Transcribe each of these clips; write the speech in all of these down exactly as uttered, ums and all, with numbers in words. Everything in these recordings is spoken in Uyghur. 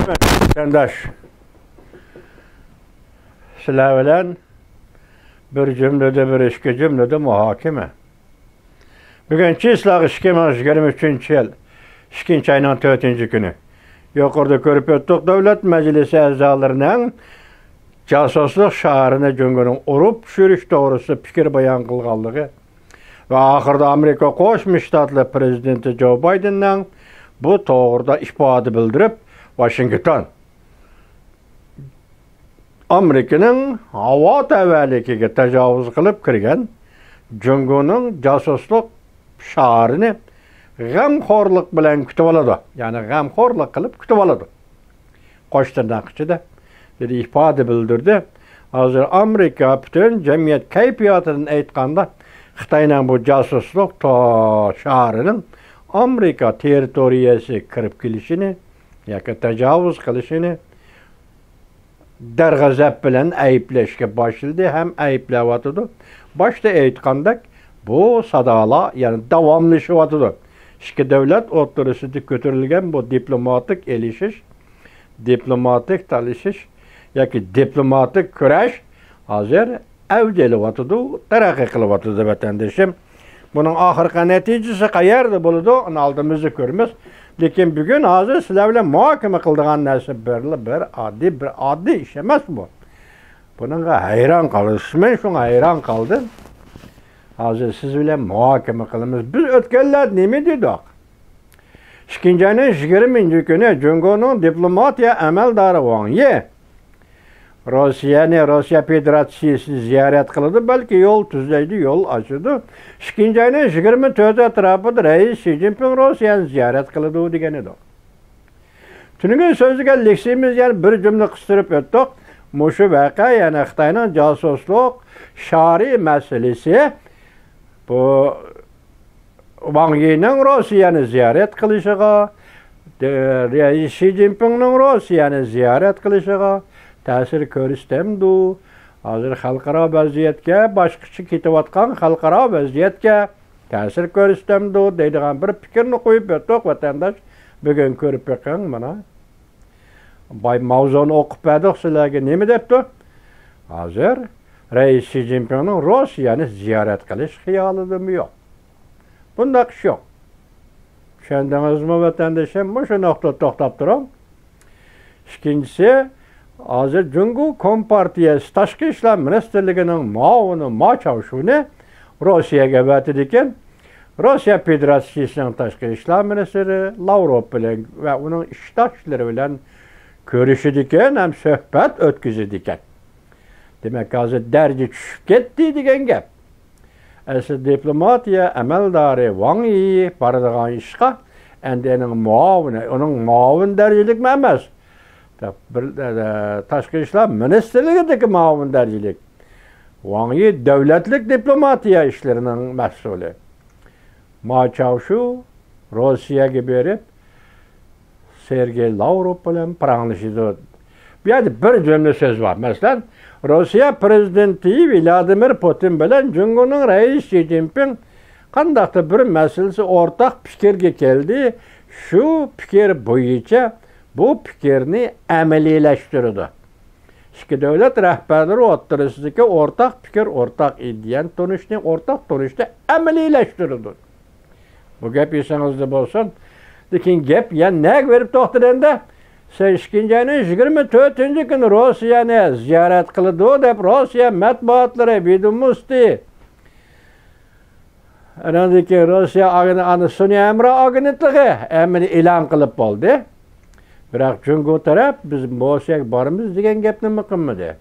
ۋەتەنداش، سىلەر بىلەن بىر جۈملىدە، بىر ئىككى جۈملىدە مۇھاكىمە. بۈگۈن چىسلاغ ئىككى مىڭ يىگىرمە ئۈچىنچى يىل، ئىككىنچى ئاينىڭ تۆتىنچى كۈنى. يۇقىرىدا كۆرۈپ ئۆتتۇق، دۆلەت مەجلىسى ئەزالىرىنىڭ جاسۇسلۇق شارىنى جۇڭگونىڭ ئۇرۇپ چۈشۈرۈش توغرىسىدا پىكىر بايان قىلغانلىقى ۋە ئاخىرىدا ئامېرىكا قوشما شتاتلىرى پىرېزىدېنتى جو بايدېننىڭ بۇ توغرىدا ئىپادە بىلدۈرۈپ، ۋاشىنگتون ئامېرىكىنىڭ ھاۋا تەۋەلىكىگە تاجاۋۇز قىلىپ كىرگەن جۇڭگونىڭ جاسۇسلۇق شارىنى غەمخورلۇق بىلەن كۈتۈۋالىدۇ. يەنى غەمخورلۇق قىلىپ كۈتۈۋالىدۇ. قوش تىرناق ئىچىدە، دېدى، ئىپادە بىلدۈردى. ھازىر ئامېرىكا پۈتۈن جەمئىيەت كەيپىياتىدىن ئېيتقاندا، خىتاينىڭ بۇ جاسۇسلۇق تو-، شارىنىڭ ئامېرىكا تېررىتورىيەسىگە كىرىپ كېلىشىنى ياكى تاجاۋۇز قىلىشىنى دەرغەزەپ بىلەن ئەيىبلەشكە باشلىدى ھەم ئەيىبلەۋاتىدۇ. باشتا ئېيتقاندەك، بۇ سادالار يەنە داۋاملىشىۋاتىدۇ. ئىككى دۆلەت ئوتتۇرىسىدا كۆتۈرۈلگەن بۇ دىپلوماتىك ئېلىشىش، دىپلوماتىك تالىشىش ياكى دىپلوماتىك كۈرەش ھازىر ئەۋج ئېلىۋاتىدۇ، تەرەققىي قىلىۋاتىدۇ، ۋەتەندىشىم. بۇنىڭ ئاخىرقى نەتىجىسى قەيەردە بولىدۇ، ئۇنى ئالدىمىزدا كۆرىمىز. لېكىن بۈگۈن ھازىر سىلەر بىلەن مۇھاكىمە قىلىدىغان نەرسە بىرلا بىر ئاددىي، بىر ئاددىي ئىش ئەمەس بۇ. بۇنىڭغا ھەيران قالىسىز. مەن شۇڭا ھەيران قالدىم. ھازىر سىز بىلەن مۇھاكىمە قىلىمىز. بىز ئۆتكەنلەردە نېمە دېدۇق؟ ئىككىنچى ئاينىڭ يىگىرمىنچى كۈنى جۇڭگونىڭ دىپلوماتىيە ئەمەلدارى ۋاڭ يى روسىيەنى، روسىيە فېدېراتسىيىسىنى زىيارەت قىلىدۇ، بەلكى يول تۈزلەيدۇ، يول ئاچىدۇ. ئىككىنچى ئاينىڭ يىگىرمە تۆتى ئەتراپىدا رەئىس شى جىنپىڭ روسىيەنى زىيارەت قىلىدۇ دېگەن ئىدۇق. تۈنۈگۈن سۆزلىگەن لېكسىيىمىز يەنە بىر جۈملە قىستۇرۇپ ئۆتتۇق. مۇشۇ ۋەقە، يەنى خىتاينىڭ جاسۇسلۇق شارى مەسىلىسى، بۇ ۋاڭ يىنىڭ روسىيەنى زىيارەت قىلىشىغا، دە-، رەئىس شى جىنپىڭنىڭ روسىيەنى زىيارەت قىلىشىغا تەسىر كۆرسىتەمدۇ؟ ھازىر خەلقئارا ۋەزىيەتكە، باشقىچە كېتىۋاتقان خەلقئارا ۋەزىيەتكە تەسىر كۆرسىتەمدۇ دەيدىغان بىر پىكىرنى قويۇپ ئۆتتۇق، ۋەتەنداش. بۈگۈن كۆرۈپ بېقىڭ، مانا. باي ماۋزۇنى ئوقۇپ بەردۇق سىلەرگە. نېمە دەپتۇ؟ ھازىر رەئىس شى جىنپىڭنىڭ روسىيەنى زىيارەت قىلىش خىيالىدىمۇ يوق. بۇنداق ئىش يوق. چۈشەندىڭىزمۇ، ۋەتەندىشىم؟ مۇشۇ نۇقتىدا توختاپ تۇرۇڭ. ئىككىنچىسى، ھازىر جۇڭگو كومپارتىيەسى تاشقى ئىشلار مىنىستىرلىكىنىڭ مۇئاۋىنى ما چاۋشۇنى روسىيەگە ئەۋەتىدىكەن. روسىيە فېدېراتسىيىسىنىڭ تاشقى ئىشلار مىنىستىرى لاۋروف بىلەن ۋە ئۇنىڭ ئىشداشلىرى بىلەن كۆرۈشىدىكەن ھەم سۆھبەت ئۆتكۈزىدىكەن. دېمەك، ھازىر دەرىجە چۈشۈپ كەتتى دېگەن گەپ. ئەسلى دىپلوماتىيە ئەمەلدارى ۋاڭ يى بارىدىغان ئىشقا، ئەمدى ئۇنىڭ مۇئاۋىنى، ئۇنىڭ مۇئاۋىن دەرىجىلىكمۇ ئەمەس. بىر، ئە، تاشقى ئىشلار مىنىستىرلىكىدىكى مۇئاۋىن دەرىجىلىك ۋاڭ يى دۆلەتلىك دىپلوماتىيە ئىشلىرىنىڭ مەسئۇلى. ما چاۋشۇ روسىيەگە بېرىپ، سېرگېي لاۋروف بىلەن پاراڭلىشىدۇ. بۇ يەردە بىر جۈملە سۆز بار. مەسىلەن، روسىيە پىرېزىدېنتى ۋلادىمىر پۇتىن بىلەن جۇڭگونىڭ رەئىسى شى جىنپىڭ قانداقتۇر بىر مەسىلىسى ئورتاق پىكىرگە كەلدى. شۇ پىكىر بويىچە بۇ پىكىرنى ئەمەلىيلەشتۈرىدۇ. ئىككى دۆلەت رەھبەرلىرى ئوتتۇرىسىدىكى ئورتاق پىكىر، ئورتاق ئىدىيەنى تونۇشنى، ئورتاق تونۇشنى ئەمەلىيلەشتۈرىدۇ. بۇ گەپ ئېسىڭىزدە بولسۇن. لېكىن گەپ يەنە نەگە بېرىپ توختىدى ئەمدى؟ سەن ئىككىنچى ئاينىڭ يىگىرمە تۆتىنچى كۈنى روسىيەنى زىيارەت قىلىدۇ دەپ، روسىيە مەتبۇئاتلىرى، ۋېدوموستى، ئانىڭدىن كېيىن روسىيە ئاگېن-، ئانا سۈنئىي ھەمراھ ئاگېنتلىقى ھەممىنى ئېلان قىلىپ بولدى. بىراق جۇڭگو تەرەپ بىز روسىيەگە بارىمىز دېگەن گەپنىمۇ قىلمىدى.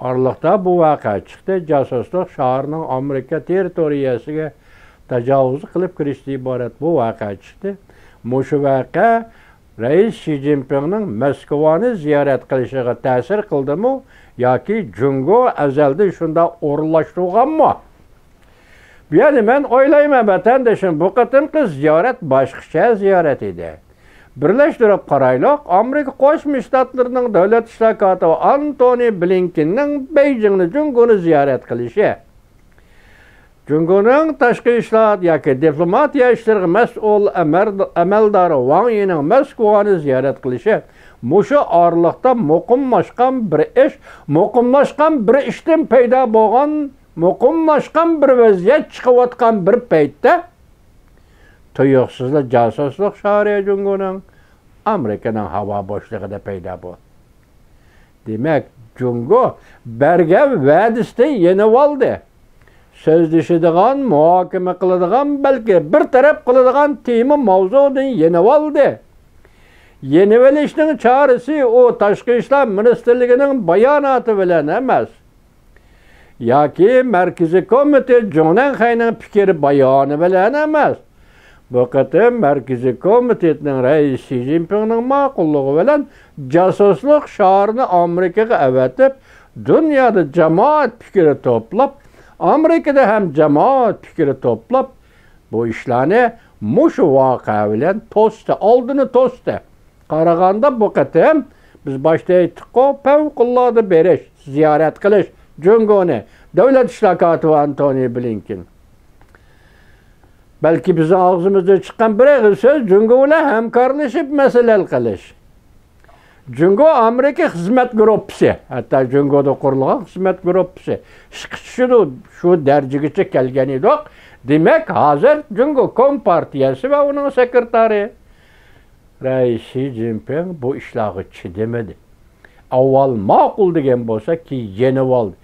ئارىلىقتا بۇ ۋەقە چىقتى. جاسۇسلۇق شارىنىڭ ئامېرىكا تېررىتورىيەسىگە تاجاۋۇز قىلىپ كىرىشتىن ئىبارەت بۇ ۋەقە چىقتى. مۇشۇ ۋەقە رەئىس شى جىنپىڭنىڭ مەسكۇۋانى زىيارەت قىلىشىغا تەسىر قىلدىمۇ ياكى جۇڭگو ئەزەلدىن شۇنداق ئورۇنلاشتۇرغانمۇ؟ بۇ يەردە مەن ئويلايمەن، ۋەتەندىشىم، بۇ قېتىمقى زىيارەت باشقىچە زىيارەت ئىدى. بىرلەشتۈرۈپ قارايلۇق، ئامېرىكا قوشما شتاتلىرىنىڭ دۆلەت ئىشلار كاتىپى ئانتونى بلىنكېننىڭ بېيجىڭنى، جۇڭگونى زىيارەت قىلىشى. جۇڭگونىڭ تاشقى ئىشلار ياكى دىپلوماتىيە ئىشلىرىغا مەسئۇل ئەمەر-، ئەمەلدار ۋاڭ يىنىڭ مەسكۇۋانى زىيارەت قىلىشى مۇشۇ ئارىلىقتا مۇقىملاشقان بىر ئىش، مۇقىملاشقان بىر ئىشتىن پەيدا بولغان، مۇقىملاشقان بىر ۋەزىيەت چىقىۋاتقان بىر پەيتتە تۇيۇقسىزلا جاسۇسلۇق شارى جۇڭگونىڭ ئامېرىكىنىڭ ھاۋا بوشلۇقىدا پەيدا بولدى. دېمەك، جۇڭگو بەرگەن ۋەدىسىدىن يېنىۋالدى. سۆزلىشىدىغان، مۇھاكىمە قىلىدىغان، بەلكى بىر تەرەپ قىلىدىغان تېما ماۋزۇدىن يېنىۋالدى. يېنىۋېلىشنىڭ چارىسى ئۇ تاشقى ئىشلار مىنىستىرلىكىنىڭ باياناتى بىلەن ئەمەس. ياكى مەركىزىي كومىتېت جۇڭنەنخەينىڭ پىكىر بايانى بىلەن ئەمەس. بۇ قېتىم مەركىزىي كومىتېتنىڭ رەئىسى شى جىنپىڭنىڭ ماقۇللۇقى بىلەن جاسۇسلۇق شارىنى ئامېرىكىغا ئەۋەتىپ، دۇنيادا جامائەت پىكرى توپلاپ، ئامېرىكىدا ھەم جامائەت پىكرى توپلاپ، بۇ ئىشلارنى مۇشۇ ۋەقە بىلەن توستى، ئالدىنى توستى. قارىغاندا بۇ قېتىم بىز باشتا ئېيتتۇققۇ، پەۋقۇلئاددە بېرىش، زىيارەت قىلىش جۇڭگونى، دۆلەت ئىشلار كاتىپى ئانتونى بلىنكېن. بەلكى بىزنىڭ ئاغزىمىزدىن چىققان بىر ئېغىز سۆز جۇڭگو بىلەن ھەمكارلىشىپ مەسىلە ھەل قىلىش. جۇڭگو ئامېرىكا خىزمەت گۇرۇپپىسى، ھەتتا جۇڭگودا قۇرۇلغان خىزمەت گۇرۇپپىسى ئىشقا چۈشىدۇ، شۇ دەرىجىگىچە كەلگەن ئىدۇق. دېمەك، ھازىر جۇڭگو كومپارتىيەسى ۋە ئۇنىڭ سېكرېتارى رەئىس شى جىنپىڭ بۇ ئىشلارغا چىدىمىدى. ئاۋۋال ماقۇل دېگەن بولسا، كېيىن يېنىۋالدى.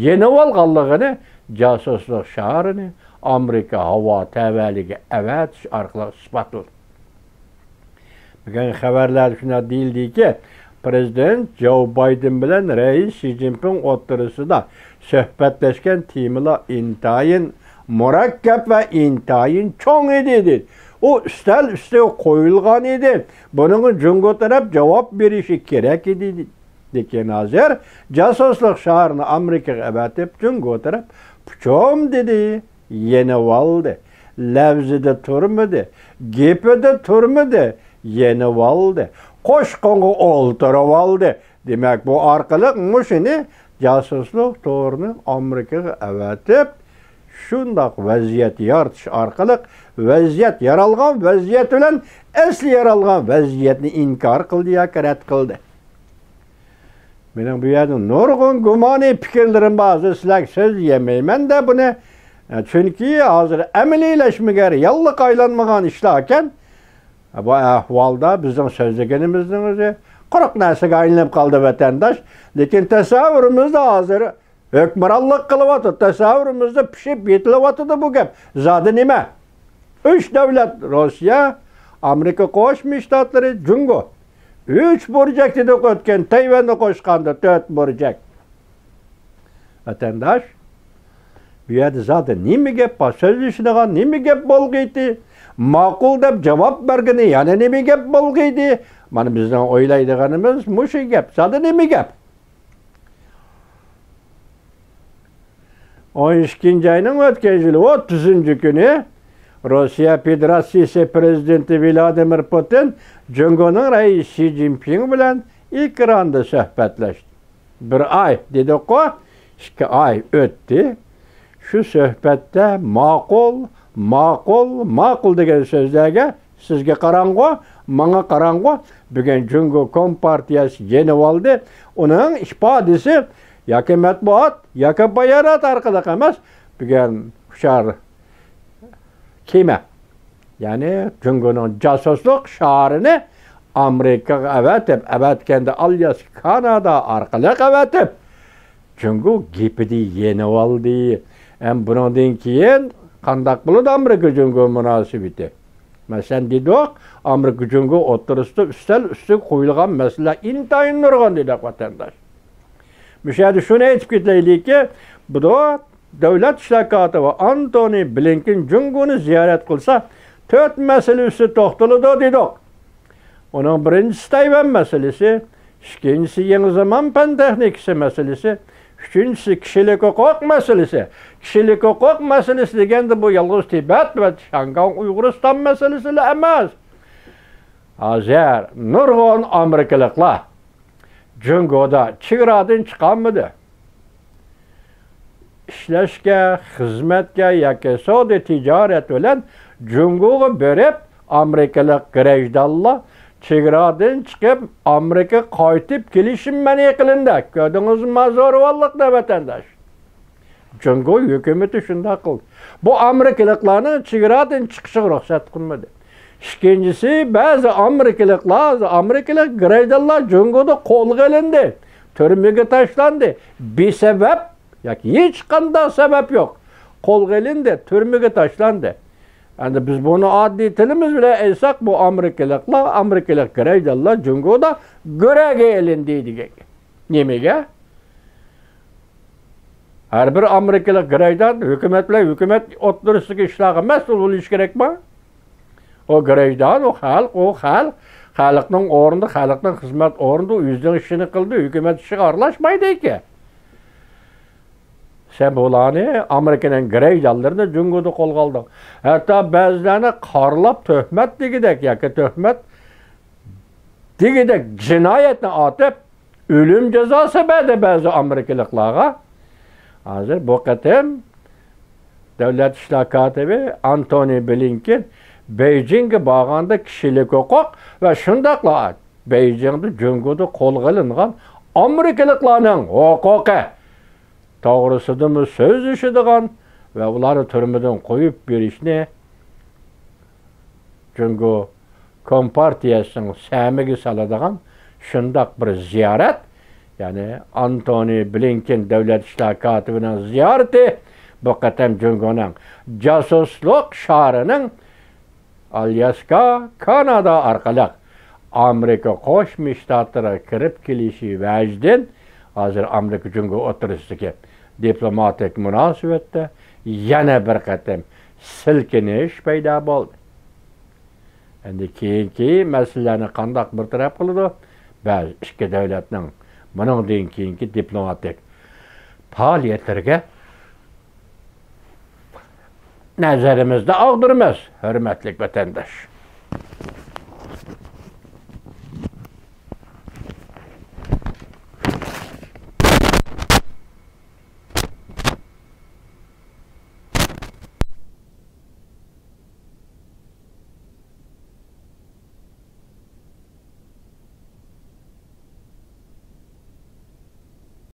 يېنىۋالغانلىقىنى جاسۇسلۇق شارىنى ئامېرىكا ھاۋا تەۋەلىكىگە ئەۋەتىش ئارقىلىق ئىسپاتلىدى. بۈگۈن خەۋەرلەردە شۇنداق دېيىلدىكى، پىرېزىدېنت جو بايدېن بىلەن رەئىس شى جىنپىڭ ئوتتۇرىسىدا سۆھبەتلەشكەن تېمىلار ئىنتايىن مۇرەككەپ ۋە ئىنتايىن چوڭ ئىدى، دېدى. ئۇ ئۈستەل ئۈستىگە قويۇلغان ئىدى. بۇنىڭغا جۇڭگو تەرەپ جاۋاب بېرىشى كېرەك ئىدى. لېكىن ھازىر جاسۇسلۇق شارىنى ئامېرىكىغا ئەۋەتىپ، جۇڭگو تەرەپ پۇچۇم دېدى، يېنىۋالدى. لەۋزىدە تۇرمىدى، گېپىدە تۇرمىدى، يېنىۋالدى. قوشقىنىغا ئولتۇرۇۋالدى. دېمەك، بۇ ئارقىلىق مۇشۇنى جاسۇسلۇق تورىنى ئامېرىكىغا ئەۋەتىپ، شۇنداق ۋەزىيەت يارىتىش ئارقىلىق ۋەزىيەت يارالغان ۋەزىيەت بىلەن ئەسلى يارالغان ۋەزىيەتنى ئىنكار قىلدى ياكى رەت قىلدى. مېنىڭ بۇ يەردە نۇرغۇن گۇمانىي پىكىرلىرىم بار، ھازىر سىلەرگە سۆزلىيەلمەيمەن-دە بۇنى. چۈنكى ھازىر ئەمەلىيلەشمىگەن، رېئاللىققا ئايلانمىغان ئىشلاركەن. بۇ ئەھۋالدا بىزنىڭ سۆزلىگىنىمىزنىڭ ئۆزى قۇرۇق نەرسىگە ئايلىنىپ قالدى، ۋەتەنداش. لېكىن تەسەۋۋۇرىمىزدا ھازىر ھۆكۈمرانلىق قىلىۋاتىدۇ، تەسەۋۋۇرىمىزدا پىشىپ يېتىلىۋاتىدۇ بۇ گەپ. زادى نېمە؟ ئۈچ دۆلەت، روسىيە، ئامېرىكا قوشما شتاتلىرى، جۇڭگو. ئۈچ بۇرجەك دېدۇق ئۆتكەن، تەيۋەننى قوشقاندا تۆت بۇرجەك. ۋەتەنداش، بۇ يەردە زادى نېمە گەپ بار؟ سۆزلىشىدىغان نېمە گەپ بولغىيتى؟ ماقۇل دەپ جاۋاب بەرگىنى يەنە نېمە گەپ بولغىيدى؟ مانا بىزنىڭ ئويلايدىغىنىمىز مۇشۇ گەپ. زادى نېمە گەپ؟ ئون ئىككىنچى ئاينىڭ ئۆتكەن يىلى ئوتتۇزىنچى كۈنى روسىيە فېدېراتسىيىسى پىرېزىدېنتى ۋلادىمىر پۇتىن جۇڭگونىڭ رەئىسى شى جىنپىڭ بىلەن ئېكراندا سۆھبەتلەشتى. بىر ئاي دېدۇققۇ، ئىككى ئاي ئۆتتى. شۇ سۆھبەتتە ماقۇل، ماقۇل، ماقۇل دېگەن سۆزلەرگە سىزگە قاراڭغۇ، ماڭا قاراڭغۇ، بۈگۈن جۇڭگو كومپارتىيەسى يېنىۋالدى. ئۇنىڭ ئىپادىسى ياكى مەتبۇئات، ياكى بايانات ئارقىلىق ئەمەس، بۈگۈن ئۇچار كېمە، يەنى جۇڭگونىڭ جاسۇسلۇق شارىنى ئامېرىكىغا ئەۋەتىپ، ئەۋەتكەندە ئالياسكا، كانادا ئارقىلىق ئەۋەتىپ، جۇڭگو گېپىدە يېنىۋالدى. ئەم بۇنىڭدىن كېيىن قانداق بولىدۇ ئامېرىكا جۇڭگو مۇناسىۋىتى؟ مەسىلەن، دېدۇق، ئامېرىكا جۇڭگو ئوتتۇرىسىدا ئۈستەل ئۈستىگە قويۇلغان مەسىلىلەر ئىنتايىن نۇرغۇن، دېدۇق ۋەتەنداش. مۇشۇ يەردە شۇنى ئېيتىپ كېتەيلىكى، بۇ دۆلەت ئىشلار كاتىپى ئانتونى بلىنكېن جۇڭگونى زىيارەت قىلسا، تۆت مەسىلە ئۈستىدە توختىلىدۇ دېدۇق. ئۇنىڭ بىرىنچىسى تەيۋەن مەسىلىسى، ئىككىنچىسى يېڭى زامان پەن تېخنىكىسى مەسىلىسى، ئۈچىنچىسى كىشىلىك ھوقۇق مەسىلىسى. كىشىلىك ھوقۇق مەسىلىسى دېگەندە بۇ يالغۇز تىبەت ۋە شياڭگاڭ ئۇيغۇرىستان مەسىلىسىلا ئەمەس. ھازىر نۇرغۇن ئامېرىكىلىقلار جۇڭگودا چېگرادىن چىقالمىدى. ئىشلەشكە، خىزمەتكە ياكى سودا تىجارەت بىلەن جۇڭگوغا بېرىپ، ئامېرىكىلىق گىرەجدانلار چېگرادىن چىقىپ، ئامېرىكىغا قايتىپ كېلىشى مەنئى قىلىندى. كۆردىڭىزمۇ زورىۋاللىقنى، ۋەتەنداش؟ جۇڭگو ھۆكۈمىتى شۇنداق قىلدى. بۇ ئامېرىكىلىقلارنىڭ چېگرادىن چىقىشىغا رۇخسەت قىلمىدى. ئىككىنچىسى، بەزى ئامېرىكىلىقلار، ئامېرىكىلىق گىرەجدانلار جۇڭگودا قولغا ئېلىندى، تۈرمىگە تاشلاندى. بىسەۋەب ياكى ھېچقانداق سەۋەب يوق. قولغا ئېلىندى، تۈرمىگە تاشلاندى. ئەمدى بىز بۇنى ئاددىي تىلىمىز بىلەن ئېيتساق، بۇ ئامېرىكىلىقلار، ئامېرىكىلىق گىرەجدانلار جۇڭگودا گىرەگە ئېلىندى دېگەن گەپ. نېمىگە؟ ھەر بىر ئامېرىكىلىق گىرەجدان ھۆكۈمەت بىلەن ھۆكۈمەت ئوتتۇرىسىدىكى ئىشلارغا مەسئۇل بولۇشى كېرەكمۇ؟ ئۇ گىرەجدان، ئۇ خەلق، ئۇ خەلق، خەلقنىڭ ئورنىدا، خەلقنىڭ خىزمەت ئورنىدا ئۆزىنىڭ ئىشىنى قىلىدۇ، ھۆكۈمەت ئىشىغا ئارىلاشمايدىكەن. سەن بۇلارنى، ئامېرىكىنىڭ گىرەجدانلىرىنى جۇڭگودا قولغا ئالدىڭ. ھەتتا بەزىلەرنى قارىلاپ تۆھمەت دېگۈدەك ياكى تۆھمەت دېگۈدەك جىنايەتنى ئاتىپ، ئۆلۈم جازاسى بەردى بەزى ئامېرىكىلىقلارغا. ھازىر بۇ قېتىم دۆلەت ئىشلار كاتىپى ئانتونى بلىنكېن بېيجىڭغا بارغاندا كىشىلىك ھوقۇق ۋە شۇنداقلا بېيجىڭدا جۇڭگودا قولغا ئېلىنغان ئامېرىكىلىقلارنىڭ ھوقۇقى توغرىسىدىمۇ سۆزلىشىدىغان ۋە ئۇلارنى تۈرمىدىن قويۇپ بېرىشنى جۇڭگو كومپارتىيەسىنىڭ سەمىگە سالىدىغان شۇنداق بىر زىيارەت، يەنى ئانتونى بلىنكېن دۆلەت ئىشلار كاتىپىنىڭ زىيارىتى بۇ قېتىم جۇڭگونىڭ جاسۇسلۇق شارىنىڭ ئالياسكا، كانادا ئارقىلىق ئامېرىكا قوشما شتاتلىرىغا كىرىپ كېلىشى ۋەجىدىن، ھازىر ئامېرىكا جۇڭگو ئوتتۇرىسىدىكى دىپلوماتىك مۇناسىۋەتتە يەنە بىر قېتىم سىلكىنىش پەيدا بولدى. ئەمدى كېيىنكى مەسىلىلەرنى قانداق بىر تەرەپ قىلىدۇ؟ بەزى ئىككى دۆلەتنىڭ بۇنىڭدىن كېيىنكى دىپلوماتىك پائالىيەتلىرىگە نەزىرىمىزنى ئاغدۇرىمىز، ھۆرمەتلىك ۋەتەنداش.